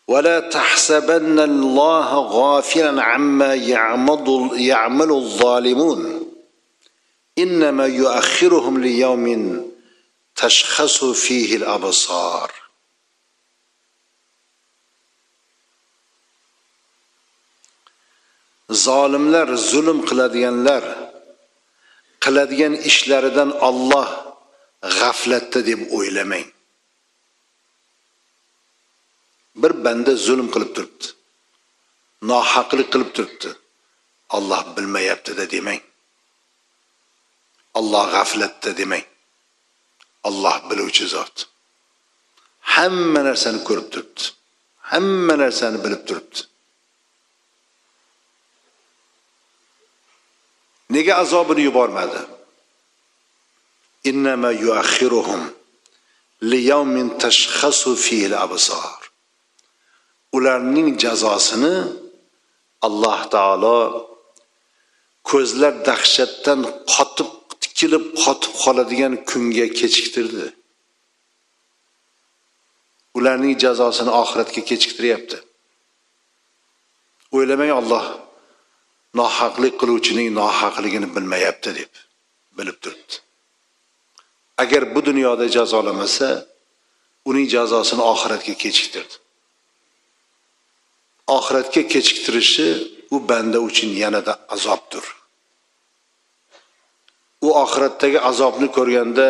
ولا تحسبن الله غافلا عما يعمل الظالمون إنما يؤخرهم ليوم تشخص فيه الأبصار. Zolimlar, zulm qiladiganlar qiladigan ishlaridan Alloh g'aflatda deb o'ylamang. Bir banda zulm qilib turibdi, nohaqlik qilib turibdi, Alloh bilmayapti-da demang. Alloh g'aflatda demang. Alloh biluvchi zot. Hamma narsani ko'rib turibdi, hamma narsani bilib turibdi. Nega azobini yubormadi? Innama yuakhiruhum liyawmin tashkhasu fihi al-absar. Ularning jazosini Alloh taolo ko'zlar dahshatdan qotib, tikilib qotib qoladigan kunga kechiktirdi. Ularning jazosini oxiratga kechiktiryapti. O'ylamang Alloh nohaqlik qiluvchining nohaqligini bilmayapti deb, bilib turibdi. Agar bu dunyoda jazolamasa, uning jazosini oxiratga kechiktirdi. Oxiratga kechiktirishi u banda uchun yanada azobdir. U oxiratdagi azobni ko'rganda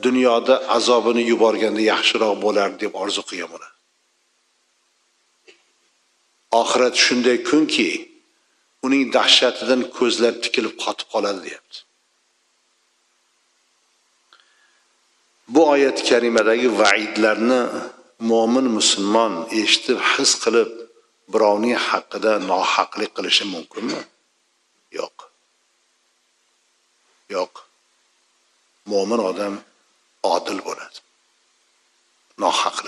dunyoda azobini yuborganda yaxshiroq bo'lar deb orzu qilgan bo'ladi. Oxirat shunday kunki, uning dahshatidan ko'zlar tikilib qotib qoladi deyapti. Bu oyat karimadagi va'idlarni mo'min musulmon eshitib, his qilib, birovning haqida nohaqlik qilishi mumkinmi? Yo'q. Yo'q. Mo'min odam odil bo'ladi. Nohaqlik